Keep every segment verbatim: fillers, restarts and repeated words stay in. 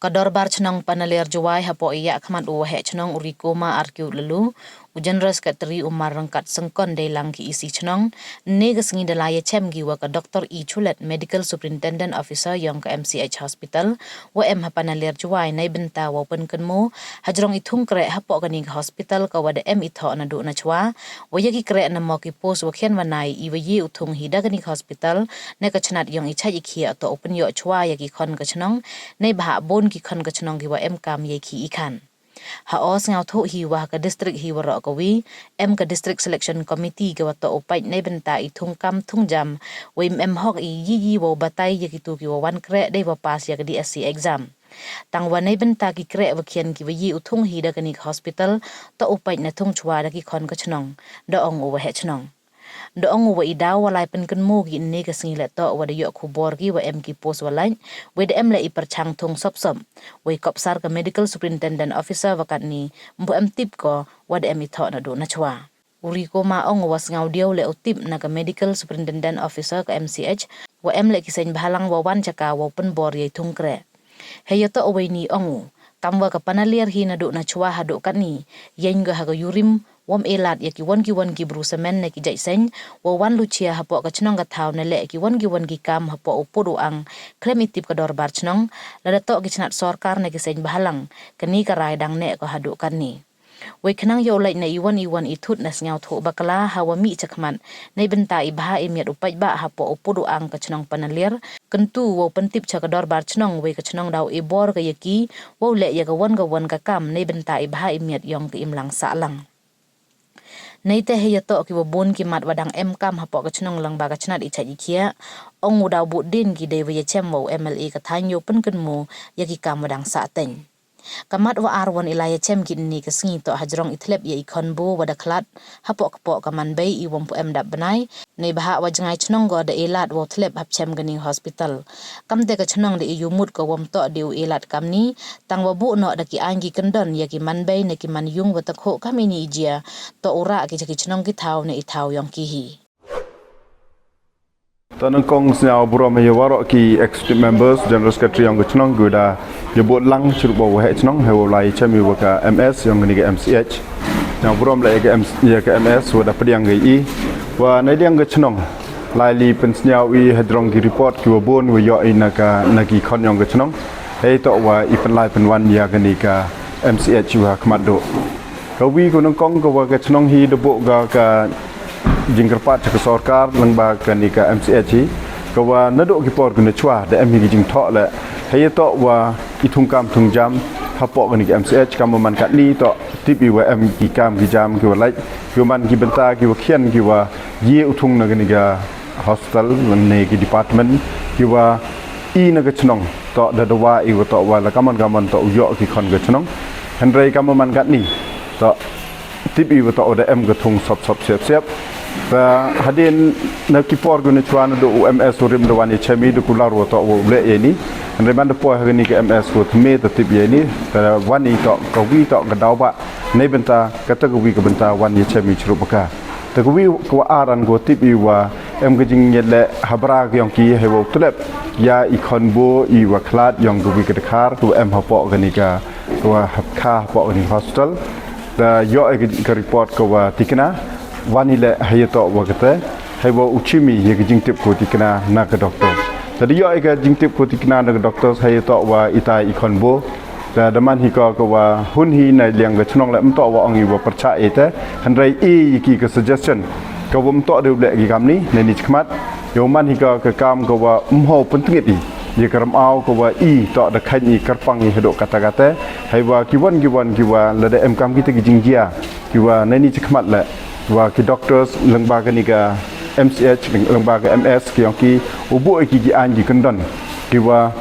Ka Dorbar Chnong Panaliar Jowai hapoh i yakhmat u Waheh Chnong u Rikoma Arkiu Lalu, u General Secretary u Marangkat Sengkon deilang ki E C Chnong, ne ka sngi da la yachem ki wa ka Doctor E Chulet, Medical Superintendent Officer yong ka M C H Hospital, wa em ha Panaliar Jowai, neibynta wow pynkynmaw hajrong i thung kreh hapoh kani ka hospital ka wa da em i thoh naduh nachwa, wa ya ki kreh namo ki post wa khian wa nai i wa ye u thung hi da kani ka hospital, ne ka chnat yong i chait i khiah toh u pynyoh chwa ya ki khon ka chnong, neibhah bun ki khon ka chnong ki wa em kam ya ki i khan. Ha o sngewthuh hi wa ha ka district hi waroh kawi, em ka District Selection Committee ka wa toh u pait neibynta i thung kam thung jam, wei ym em hok i yi yi wow batai ya kitu ki wa wan kreh dei wa pass ya ka D S C exam. Tang wa neibynta ki kreh wa khian ki wa ye u thung hi da kani ka hospital, toh u pait na thung chwa da ki khon ka chnong, da ong u Waheh Chnong. Da ong u wa i daw wa lai pynkynmaw ki ynne ka sngi le toh wa da yoh khubor ki wa em ki post wa lait, wei da em le i pyrchang thung sop sop, wei kopsar ka Medical Superintendent Officer wa katni, ym pu em tip ko wa da em i thoh naduh nachwa. U Rikoma ong u wa sngewdiaw le u tip na ka Medical Superintendent Officer ka M C H, wa em le ki seng bhalang wa wan chaka wow pynbor ya i thung kreh. Hei ya toh wei ni ong u, kam wa ka Panaliar hi naduh nachwa haduh katni, yeng ka ha ka yurim, wom e lad ya ki wan ki wan ki bru semen ne ki jait seng, wa wan luchia hapoh ka chnong ka thaw ne le ki wan ki wan ki kam hapoh u pud u ang, khlem i tip ka Dorbar Chnong, lada toh ki chnat sorkar ne ki seng bhalang, kani ka rai dang ne ko haduh katni. Wei khnang yow lait na i wan i wan i thut na sngewthuh bakla ha wa mih chakhmat, neibynta i bha i miat u paidbah hapoh u pud u ang ka chnong Panaliar, kyntu wow pyntip cha ka Dorbar Chnong wei ka chnong daw i bor ka ya ki, wow leh ya ka wan ka wan ka kam neibynta i bha i miat yong ka imlang sahlang. Neite hei ya toh ki wa bun ki mat wa dang em kam hapoh ka chnong lyngba ka chnat i chait i khiah, ong u daw bud din ki dei wa yachem wa u M L A ka thaiñ yow pynkynmaw ya ki kam wa dang sah teng. Ka mat wa ar wan i lai yachem ki ynne ka sngi toh hajrong i thlep ya i khon bo wa da khlad, hapoh kpoh ka man bei i wom pu em dap bnai, neibhah wa jngai chnong ko da e lad wow thlep hap chem kani hospital. Kamte ka chnong da e yumut ko wom toh de u e lad kamni, tang wa buh noh da ki aiñ ki kyndon ya ki man bei ne ki man yung wa takhuh kam ini i jia, toh u rah ki cha ki chnong ki thaw ne i thaw yong ki hi. Toh nyngkong sngewburom ya waroh ki executive members, general secretary yong ka chnong, ki wa da ya bud lang chirup wa Waheh Chnong, hei wow lai chem i wa ka M S yong kani ka M C H. Sngewburom le ya ka M-, ya ka M S wa da pdiang ka i. Wa neiliang ka chnong, lai li pynsngew i hajrong ki report ki wa bun wa yoh i na ka, na ki khon yong ka chnong. Hei toh wa i pynlai pynwan ya kani ka M C H wa khmat duh. Kawi ko nyngkong ka wa ka chnong hi da buh ka, ka jingkyrpad cha ka sorkar lyngba kani ka M C H hi. Ka wa naduh ki por ko nachwa da em hi ki jingthoh le. Hei ya toh wa i thung kam thung jam hapoh kani ka M C H, kam wa man katni toh tip i wa em ki kam ki jam ki wa lait, ki wa man ki bynta ki wa khian ki wa ye u thung na kani ka hospital ne ki department, ki wa i na ka chnong toh da dawa i wa toh wa la kamon kamon toh u yoh ki khon ka chnong. Hynrei kam wa man katni toh tip i wa toh u da em ka thung sop sop siap siap. Te hadien na ki por ko nachwa naduh u M S u rim da wan yachem i da kular wa toh wa u leh ya ini. Hynrei man da poi ha kani ka M S ko thymme toh tip ya ini. Te wan i toh kawi toh ka daw ba neibynta kata kawi ka bynta wan yachem i chirup wa ka. Te kawi ka wa aran ko tip i wa em ka jingngeit le ha bra ka yong ki hei wow tlep ya i khon bo i wa khlad yong kawi ka dkhar ka wa em hapoh kani ka, ka wa hap kha hapoh kani ka hospital. Te yoh i ka, ka report ka wa tikna, wan i le hei ya toh wa kate, hei wow u chim i ya ka jingtip ko tikna na ka doctor. Te da yoh i ka jingtip ko tikna na ka doctor hei ya toh wa itai i khon bo. Te da man hi ka, ka wa hun hi neiliang ka chnong le ym toh wa ong i wa pyrchah i te. Hynrei i ya ki ka suggestion ka wa ym toh de u leh ki kamni neini chakhmat. Yow man hi ka, ka kam ka wa ym ho pyntngit i ya ka ramaw ka wa i toh da khaiñ i kyrpang i haduh kata kata. Hei wa ki wan ki wan ki wa lada em kam kita ki jingjia ki wa neini chakhmat le wa ki doctors lyngba kani ka M C H, lyngba ka M S ki yong ki u buh i ki ki aiñ ki kyndon ki wa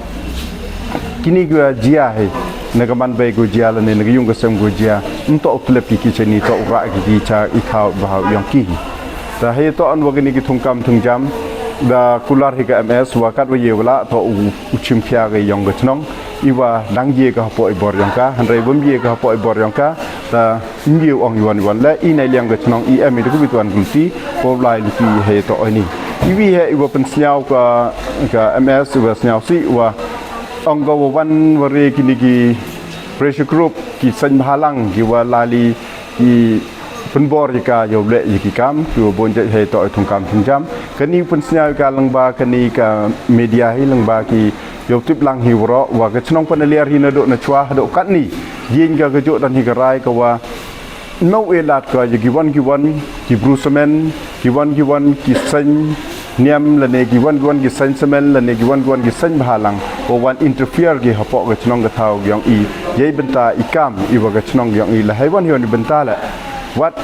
kini ki wa jia hi na ka man bei ko jia lane na ka yung ka sem ko jia, ym toh u tlep ki ki cha ini, toh u rah ki ki cha i thaw bha yong ki hi. Te hei toh an wa kini ki thung kam thung jam da kular hi ka M S wa kat wa ye wa lah toh u, u chim khia ka yong ka chnong i wa dang ye ka hapoh i bor yong ka, hynrei bym ye ka hapoh i bor yong ka, te ym ye u ong i wan i wan le i neiliang ka chnong i em i da ka wit wan gulti, wow lai luti hei toh ini. I wi hei i wa pynsngew ka, ka M S i wa sngewsih wa Ong ka wa wan wa re kini ki pressure group, ki seng bhalang, ki wa lali, ki pynbor ya ka yow leh ya ki kam ki wa bun jait hei toh i thung kam thung jam. Kani pynsñiaw ka lyngba kani ka media hi, lyngba ki yow tip lang hi waroh wa ka chnong Panaliar hi naduh nachwa haduh katni, yeng ka ka juh dan hi ka rai ka wa nau e lad ka ya ki wan ki wan ki bru semen, ki wan ki wan ki seng niam lane ki wan ki wan ki seng semen lane ki wan ki wan ki seng bhalang wa wan interfere ki hapoh ka chnong ka thaw yong i, yei bynta i kam i wa ka chnong yong i. La hei wan hi wan i bynta le, wat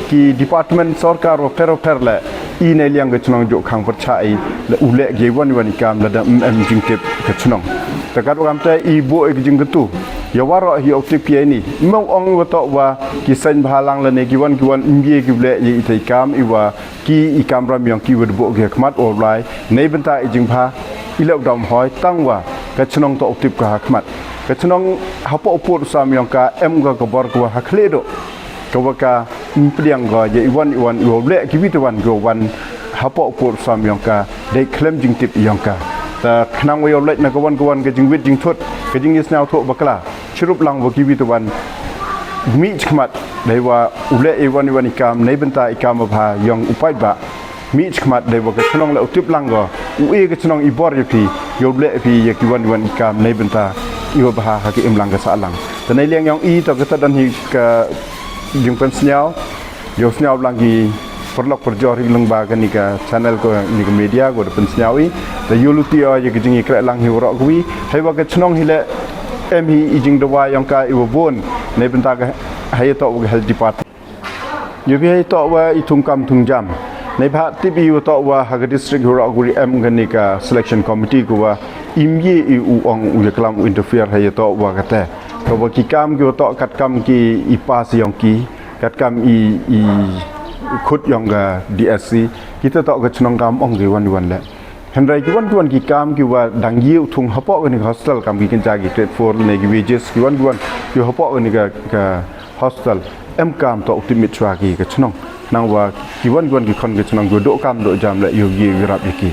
ki department sorkar wa pher wa pher le, i nei liang ka chnong juh khang pyrchah i le u leh yei wan i wan i kam lada em jingtip ka chnong. Ta kat wa kam te i buh i ka jingkyntu ya waroh hi u tip ki ini. Mong ong wa toh wa ki seng bhalang lane ki wan ki wan ym ye ki u leh yei i te i kam i wa ki i kam ram yong ki wa da buh ki ha khmat u lai, nei bynta i jingbha i leh u dam hoi, tang wa ka chnong toh u tip ka ha khmat. Ka chnong hapoh u pud u sam yong ka em ka ka bor ka wa ha khleh doh, ka wa ka ym pdiang ka ya i wan i wan i wa u leh ki wi te wan ki wa wan hapoh u pud u sam yong ka dei khlem jingtip yong ka. Ta khnang wa yow leh na ka wan ka wan ka jingwit jingthut, ka jingyasñiaw thuh bakla chirup lang wa ki wi te wan mih chkhmat dei wa u leh i wan i wan i kam nei bynta i kam bha yong u paidbah. Mih chkhmat dei wa ka chnong le u tip lang ka, u e ka chnong i bor ya phi, yow leh phi ya ki wan i wan i kam nei bynta i wa bha ha ki im lang ka sah lang. Ta nei liang yong i toh ka ta dan hi ka jingpynsñiaw. Yow sñiaw lang ki pyrlok pyrjor hi lyngba kani ka channel ko, ni ka media ko da pynsñiaw i. Ta yow luti o ya ka jingyakreh lang hi waroh ka wi, hei wa ka chnong hi le em hi i jingdawa yong ka i wa bun nei bynta ka hei toh wa ka health department. Yow phi hei toh wa i thung kam thung jam, nei bha tip i wa toh wa ha ka district hi waroh ka wi em kani ka selection committee ko wa ym ye i u ong u yaklam u interfere hei toh wa ka te. Ka wa ki kam ki wa toh kat kam ki i pass yong ki, kat kam i, i khut yong ka D S C, ki te toh ka chnong kam ong ki wan i wan le. Hynrei ki wan ki wan ki kam ki wa dang ye u thung hapoh kani ka hostel, kam ki kynja ki grade four ne ki wages, ki wan ki wan ki hapoh kani ka, ka hostel, em kam toh u tip mit chwa ki ka chnong. Nang wa ki wan ki wan ki khon ka chnong ki wa duh kam duh jam le yow ye u yarap ya ki.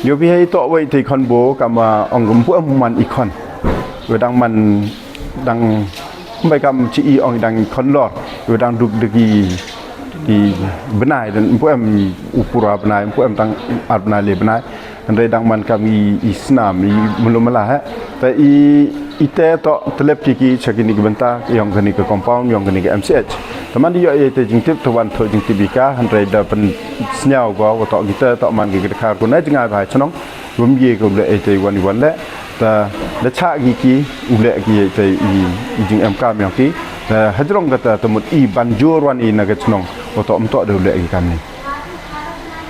Yow phi hei toh wa i te i khon bo kam wa ong ym pu em man i khon. Wa dang man, dang bai kam chi i ong dang i khon lor. Wa dang duk duk i, i bnai, dang ym pu em u pura bnai, ym pu em dang ar bnai le bnai. Hynrei dang man kam i, i snam, i mulu mala he. Ta i, i te toh tlep ki ki cha kini ki bynta yong kani ka compound yong kani ka M C H. Ta man di yoh i te jingtip, ta wan thoh jingtip i ka, hynrei da pynsñiaw ko wa toh ki te toh man ki ka dkhar ko na jngai bha chnong, wym ye ko u leh i te i wan i wan le. Ta da chah ki ki u leh ki i te i, i jingem kam yong ki. Ta hajrong ka ta, ta mut i ban jur wan i na ka chnong wa toh ym toh da u leh ki kam ni.